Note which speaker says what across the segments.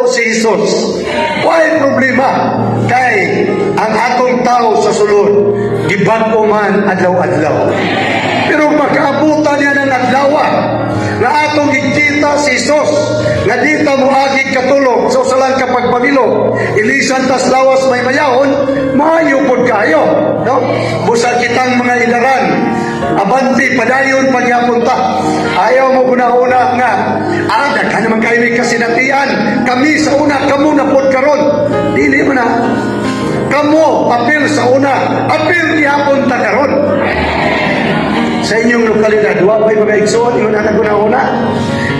Speaker 1: nato si Jesus. Why problema? Kay ang atong tao sa sulod, gibag-o man adlaw-adlaw. Pero makaabutan niya ng adlaw nga atong gikita si Jesus nga di ta moagi katulog sa usa lang ka pagpamilok, ilisan tas lawas may mayahon, maayo pod kayo, no? Busa kitang mga idaran, abanti, padayon pagyapon ta. Ayaw mo guna-una nga daghan naman kayo, may kasinatian kami sa una, kamo na pod karon. Dili man na kamo apil sa una, apil gihapon ta karon. Sa inyong lokalidad, wa ba'y mga igsoon ingon ana guna-una?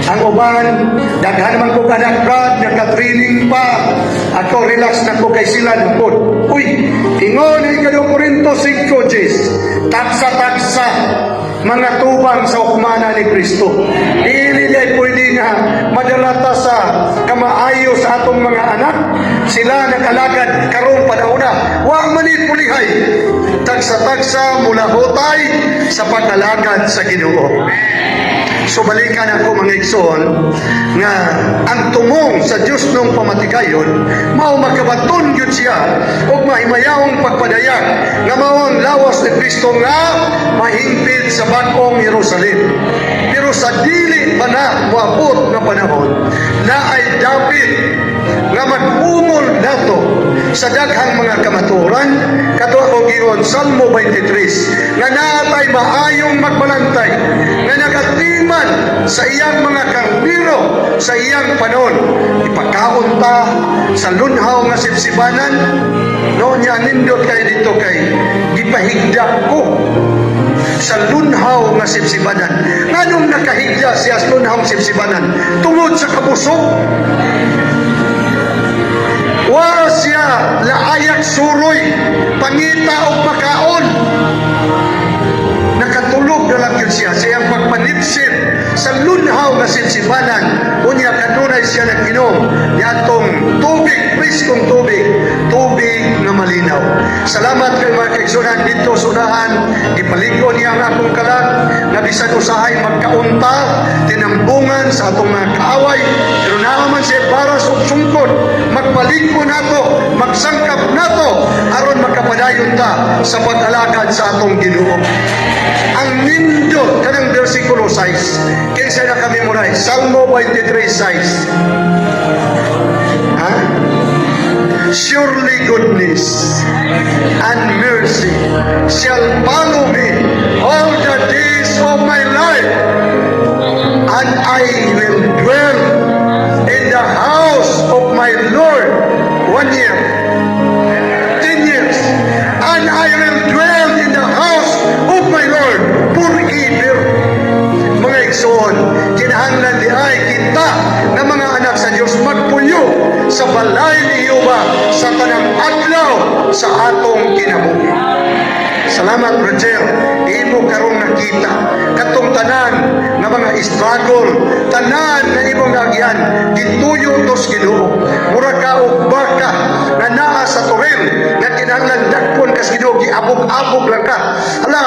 Speaker 1: Ang uban, daghan naman ko kanak, Brad, naka-training pa. Ako, relax na ko kay sila na pod. Uy, ingon ni Ikadua Korinto 5, Jis, taksa-taksa, mga tubang sa hukmana ni Kristo. Dili ay pwede nga madala ta sa kamaayo sa atong mga anak. Sila nakalagad karong panahona. Wa man ni pulihay. Tagsa-tagsa mulahutay sa pag-alagad sa Ginoo. So balikan ako, mga igsoon, nga ang tumong sa Dios nung pamatigayon mao makabaton gyud siya og mahimayaong pagpadayag nga mao ang lawas ni Kristo nga mahingpit sa bag-ong Jerusalem. Pero sa dili pa na moabot nga panahon, na ay dapit nga mag-ungol nato sa daghang mga kamatuoran, kato ako giingon, Salmo 23, nga naatay maayong magbalantay nga nagatiman sa iyang mga karniro sa iyang panon. Ipakaon ta sa lunhaw nga sibsibanan, no? Nya nindot kay dito kay gipahigda ko sa lunhaw nga sibsibanan. Nganong nakahigda siya sa lunhaw nga sibsibanan? Tungod sa kabusog. Wa siya laayak suroy, pangita og makaon. Nakatulog na lang yun siya sa iyang pagpanipsip sa lunhaw nga sibsibanan. Unya kanunay siya nag-inom niadtong tubig, preskong tubig, tubig nga malinaw. Salamat kay mga kaigsunan dito sa unahan, gipalig-on niya ang akong kalag nga bisan usahay magkaunta, tinambungan sa atong mga kaaway, pero naa man siya baras ug sungkod, magpalig-on nato, magsangkap nato aron makapadayon ta sa pag-alagad sa atong Ginoo. Ang nindot kanang versikulo 6. Kinsa na ka-memorize? Salmo 23:6. Ha? "Surely goodness and mercy shall follow me all the days of my life, and I will dwell in the house of my Lord one year, 10 years, and I will dwell in the house of my Lord forever." Mga igsoon, kinahanglan di ay kita nga mga anak sa Dios magpuyo sa balay ni Jehova sa tanang adlaw sa atong kinabuhi. Salamat, Roger. Imo karong nakita katong tanan nga mga struggle, tanan nga imong naagyan, gituyo tos Ginoo. Mura ka og baka nga naa sa toril nga kinahanglan dakpon kas Ginoo, giabog-abog lang ka. Hala,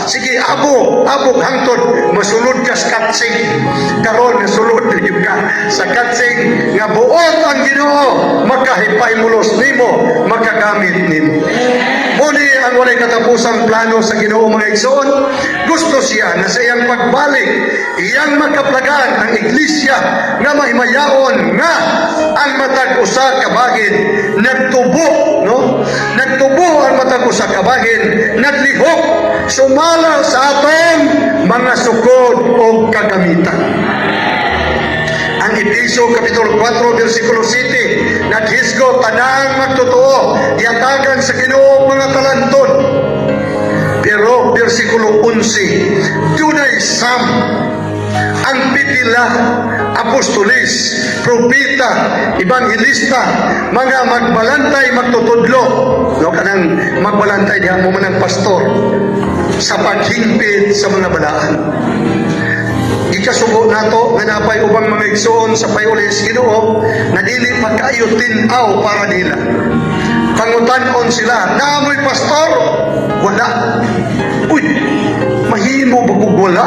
Speaker 1: sige, abog, abog hangtod masulod ka sa katsing. Karon nasulod na gyud ka sa katsing nga buot ang Ginoo makahipay mulos nimo, makagamit nimo. Muni ang walay katapusang plano sa Ginoo, mga igsoon. Gusto siya nga sa iyang pagbalik, iyang makaplagan ang iglesia nga mahimayaon nga ang matag usa ka bagin nagtubo, no? Nagtubo ang matag usa ka bagin, naglihok sumala sa atong mga sukod o kagamitan. Ang Efeso Kapitulo 4 versikulo 7 naghisgot, tanang magtotoo yatagan sa Ginoo mga talanton. Pero versikulo 11, dunay some ang pipila apostolis, propeta, ebanghelista, mga magbalantay, magtutudlo. No, kanang magbalantay diha mo man ang pastor sa paghingpit sa mga balaan. Gikasubo nato nga napay ubang mga igsoon sa payulis Ginoo nga dili pa kaayo tin-aw para nila. Pangutan-on sila, "Naamoy pastor?" "Wala." Uy, mahimo ba kung wala?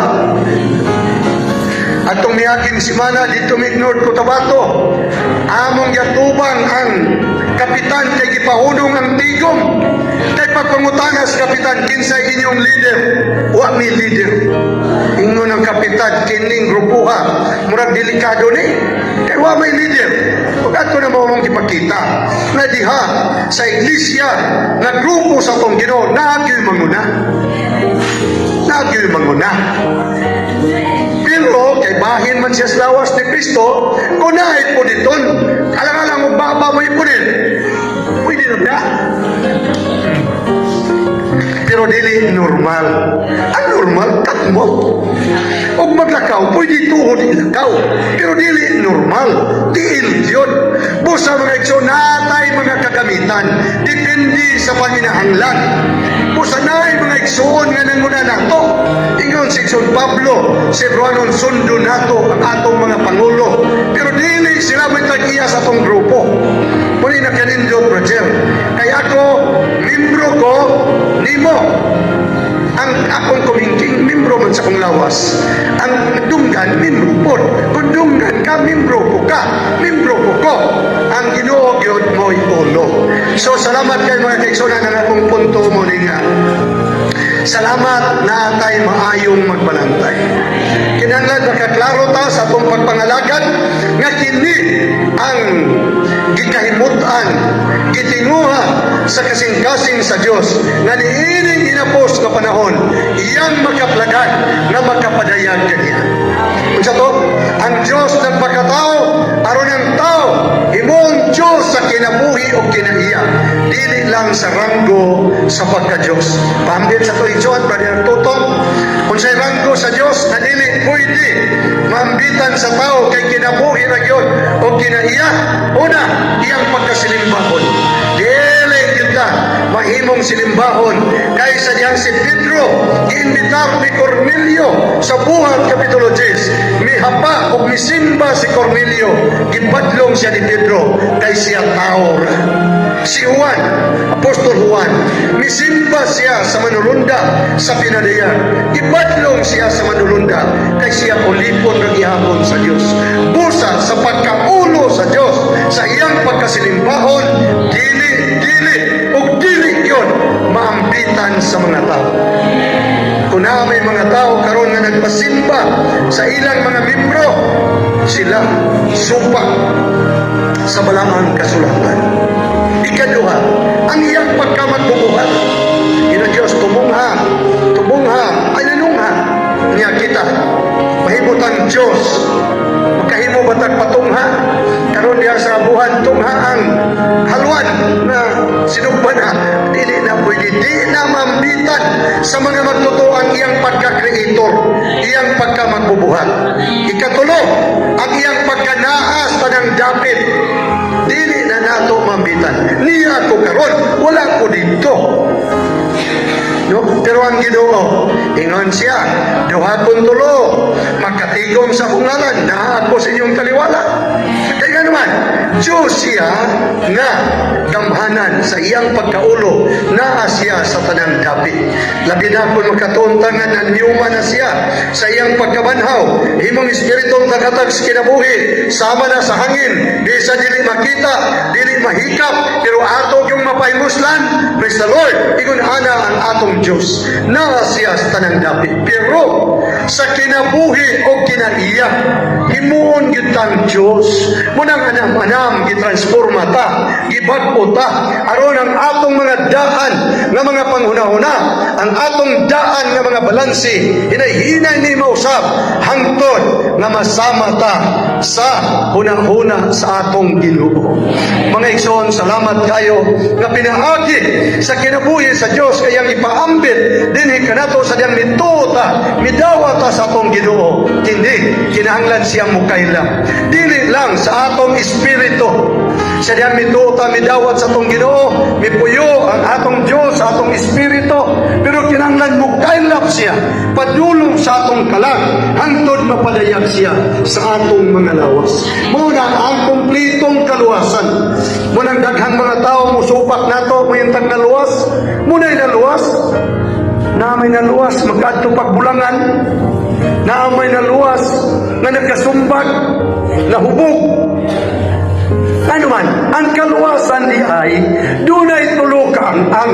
Speaker 1: Atong miaging semana dito mig North Cotabato. Among giatubang ang kapitan kay gipahunong ang tigom. Kay pagpangutana sa kapitan, "Kinsay inyong leader?" "Wa mi leader." Ingon ang kapitan, "Kining grupuha, murag delikado ni. Kay wa may leader." Ug ato na mo mong gipakita nga diha sa iglesia nga grupo sa atong Ginoo, naa gyoy manguna. Naa gyoy manguna. Pero kay bahin man siya sa lawas ni Kristo, kung naay puniton, alang-alang og baba mo ipunit, pwede na ba? Pero dili normal. Ang normal, katmot. Og maglakaw, pwede tuhod ilakaw. Pero dili normal. Tiil yun. Busa, mga igsoon, natay mga kagamitan. Depende sa panginahanglan. Busa naay mga igsoon nga nanguna nato. Ingon si Igsoon Pablo, si Bruanon, sundo nato ang atong mga pangulo. Pero dili sila may tag-iya sa atong grupo. Muni na kanindot, brother. Kay ako, membro ko, nimo. Ang akong kumingking, membro man sa akong lawas. Ang dunggan, membro pod. Kung dunggan ka, membro ko ka. Membro ko ko. Ang Ginoo gyud mo'y ulo. So, salamat kay mga kaigsunan. Ang akong punto mo ni nga, salamat na atay maayong magbalantay. Kinahanglan makaklaro ta sa atong pagpangalagad nga kini ang gikahimutan, gitinguha sa kasing-kasing sa Dios nga niining hinapos nga panahon iyang makaplagan nga makapadayag kaniya. Unsa to? Ang Dios nagpakatao aron ang tao himong Dios sa kinabuhi o kinaiya, dili lang sa ranggo sa pagka-Dios. Pambit sa to, igsoon, Brother Tutong, unsay ranggo sa Dios na dili pwede maambitan sa tao kay kinabuhi ra gyud o kinaiya? Una, iyang pagkasilimbahon. Dili kita mahimong silimbahon kaysa diyang si Pedro giimbitar ni Cornelio sa Buhat Kapitulo 10. Mihapa ug misimba si Cornelio, gibadlong siya ni Pedro kay siya tao ra. Si Juan, Apostol Juan, misimba siya sa manulunda sa pinadayan. Gibadlong siya sa manulunda kay siya ulipon ra gihapon sa Dios. Busa sa pagkaulo sa Dios, sa iyang pagkasilimbahon, dili, dili, ug dili yun maambitan sa mga tao. Kung na may mga tao karon nga nagpasimba sa ilang mga membro, sila supak sa balaang kasulatan. Ikaduha, ang iyang pagkamagbubuhat. Ina Diyos, tumungha, tumungha, ay nanungha niya kita. Mahimot ang Diyos. Makahimo batag patungha? Karon diha sa buhan, tungha ang halwan na sinugban na. Dili na pwede, di na mambitan sa mga magtotoo ang iyang pagka-creator, iyang pagkamagbubuhat. Ikatulo, ang iyang pagkanaas tanang dapit. Dili na nato mambitan. Niya ako karon, wala ko dito. No? Pero ang Ginoo, ingon siya, "Duha kon tulo, makatigom sa akong ngalan, naa ako sa inyong taliwala." Kaya nga naman, Diyos siya nga gamhanan sa iyang pagkaulo, naa siya sa tanang dapit. Labi na kung makatuon nga nanyuma na siya sa iyang pagkabanhaw, himong espiritong naghatag sa kinabuhi, sama na sa hangin, bisa dili makita, dili mahikap, pero ato yung mapahimuslan, praise the Lord, ingon ana ang atong Diyos, naa siya sa tanang dapit. Pero sa kinabuhi o kinaiya, himuon gyud tang Diyos. Munang anam-anam, gitransforma ta, gibag-o ta, aron ang atong mga daan nga mga panghunahuna, ang atong daan nga mga balanse, hinay-hinay ni mausab, hangtod nga masama ta sa hunahuna sa atong Ginoo. Mga igsoon, salamat kayo nga pinaagi sa kinabuhi sa Dios kayang ipaambit dinhi kanato sa diyang mituo ta, midawa ta sa atong Ginoo. Kini kinahanglan siya mukaila. Dili lang sa atong espiritu. Sa diyang mituo ta, midawat sa atong Ginoo, mipuyo ang atong Dios sa atong espiritu, pero kinahanglan mukaylap siya padulong sa atong kalag hangtod mapadayag siya sa atong mga lawas. Mao na ang kumplitong kaluwasan. Mo nang daghang mga tao musupak nato, mayantang naluwas, muna'y naluwas. Na Na may naluwas, magkadto pagbulangan. Na may naluwas nga nagkasumbag, nahubog. Ano man, ang kaluwasan di ay, dunay tulo ka ang. Ang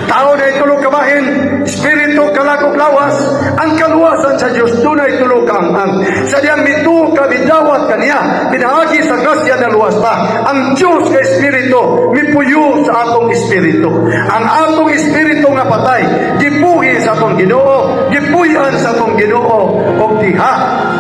Speaker 1: tao na tulo ka bahin, espiritu, kalag ug lawas, ang kaluwasan sa Diyos, dunay tulo ka ang. Sa diyang mituo ka, midawat kaniya, pinaagi sa grasya na luwas ta. Ang Diyos kay espiritu, mipuyo sa atong espiritu. Ang atong espiritu nga patay, gibuhi sa atong Ginoo, gipuy-an sa atong Ginoo, ug diha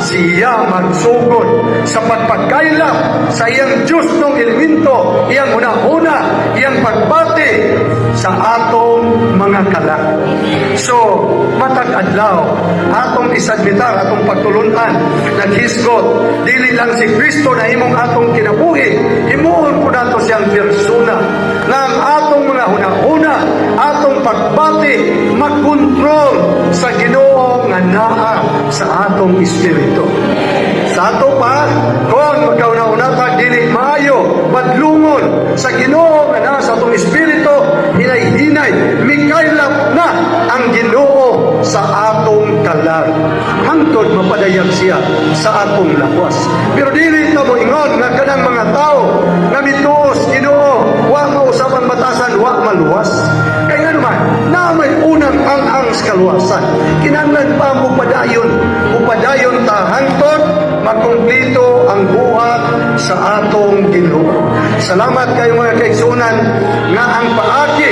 Speaker 1: siya magsugod sa pagpakaylap sa iyang Diyos ng elemento, iyang hunahuna, iyang pagbati sa atong mga kalag. So, matag adlaw, atong isadmitar, atong pagtulunan, naghisgot, dili lang si Kristo na imong atong kinabuhi, himuon po nato siyang persona, na ang atong mga hunahuna, atong pagbati, makontrol sa Ginoo nga naa sa atong espiritu. Sa ato pa, kung magkauna-una ta, dili maayo, badlungon sa Ginoo nga naa sa atong espiritu, hinay-hinay, mikaylap na ang Ginoo sa atong kalag. Hangtod mapadayag siya sa atong lawas. Pero dili ta mo ingon nga kanang mga tao nga mituos Ginoo, wa mausab ang batasan, wa maluwas. Kay nga naman, na may unang ang-ang sa kaluwasan. Kinahanglan pa mo padayon, mupadayon ta hangtod makumplito ang buhat sa atong Ginoo. Salamat kayo, mga kaigsunan, nga ang paagi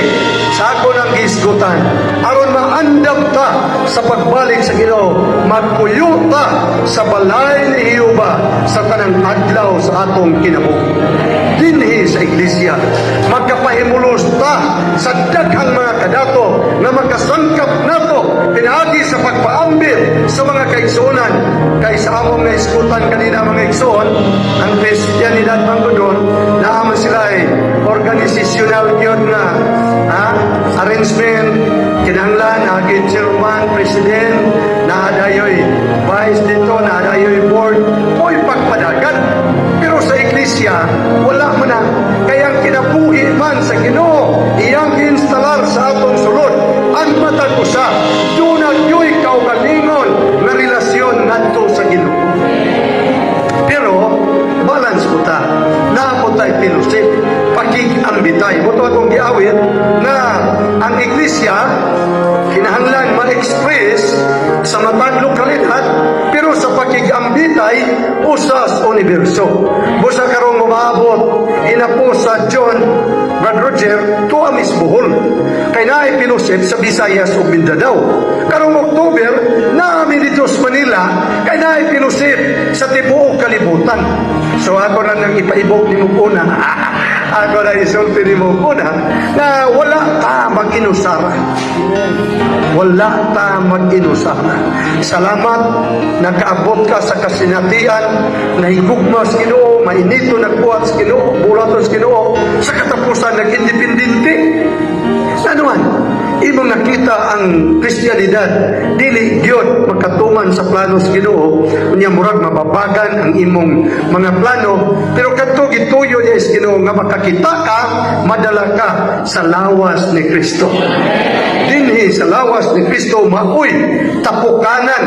Speaker 1: sa ako ng gisgutan aron maandam ta sa pagbalik sa Ginoo, magpuyo ta sa balay ni Jehova sa tanang adlaw sa atong kinabuhi. Dinhi sa iglesia, magkapahimulos ta sa daghang mga kadato nga makasangkap nato pinaagi sa pagpaambit sa mga kaigsuonan. Kay sa among naisgutan kanina, mga igsoon, ang Kristiyanidad man gud naa man sila ay organisational gyud nga arrangement. Kinahanglan agi chairman, president, naa dayoy vice dito, naa dayoy board, mo'y pagpadagan. Pero sa iglesia, wala man na. Kaya ang kinabuhi man sa Ginoo, iyang giinstalar sa atong sulod, ang matag usa, duna gyoy kaugalingon nga relasyon ngadto sa Ginoo. Pero, balance po ta. Naa po tay fellowship, pakig-ambitay. Mao to akong giawit na ang iglesia kinahanglan ma-express sa matag lokalidad, pero sa pakig-ambitay usas universo. Busa karong umaabot inapo sa John Brad Roger tuwa mis Bohol. Kay naay fellowship sa Visayas ug Mindanao. Karong October naa mi dito sa Manila kay naay fellowship sa tibuok kalibutan. So ako na nang ipaibok nimo una. Ako na isulti nimo una na wala ta mag-inusara. Wala ta mag-inusara. Salamat, nakaabot ka sa kasinatian, nahigugma sa Ginoo, mainito nagbuhat sa Ginoo, bulaton sa Ginoo, sa katapusan nag-independente. Ano man, imong nakita ang Kristiyanidad, dili gyud makatuman sa plano sa Ginoo, unya murag mababagan ang imong mga plano, pero kadto gituyo niya sa Ginoo nga makakita ka, madala ka sa lawas ni Kristo. Dinhi sa lawas ni Kristo maoy tapukanan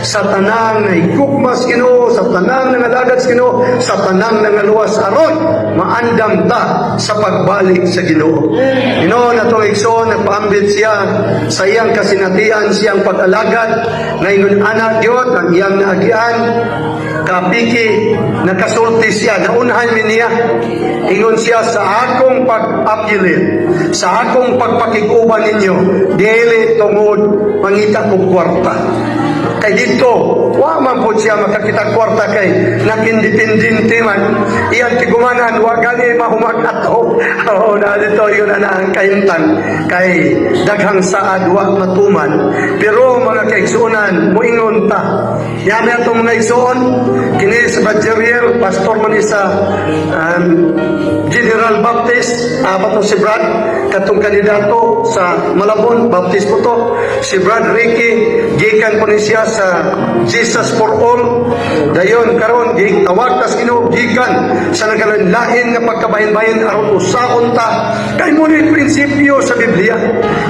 Speaker 1: sa tanang nahigugma sa Ginoo, sa tanang nangalagad sa Ginoo, sa tanang nangaluwas aron maandam ta sa pagbalik sa Ginoo. Ginoo na itong igsoon, nagpaambit siya sa iyang kasinatian, siyang pag-alagad, nga ingon anak gyud ang iyang naagian, kapiki, nakasulti siya, naunhan mi niya. Ingon siya, "Sa akong pag-apilit, sa akong pagpakig-uban ninyo, dili tungod mangita kog kwarta." Kay dito, wa man po siya makakita kwarta kay nag-independente man. Iyang tigumanan, wa gani mahumag ato. Oo, na dito yun na ang kahimtang. Kay daghang saad wa matuman. Pero mga kaigsuonan, muingon ta. Yami atong mga igsuon, kini sa Badgeriel, pastor man ni sa General Baptist, abat si Brad, katong kandidato. sa Malabon, Baptist po to. Si Brad Ricky, gikan po ni siya sa Jesus for All. Dayon karon gitawag tas Ginoo gikan sa nagkalain-lain nga pagkabahin-bahin aron usaon ta kay mao ni prinsipyo sa Biblia.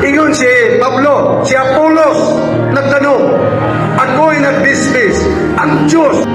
Speaker 1: Ingon si Pablo, si Apolos nagtanom, ako'y nagbisbis, ang Diyos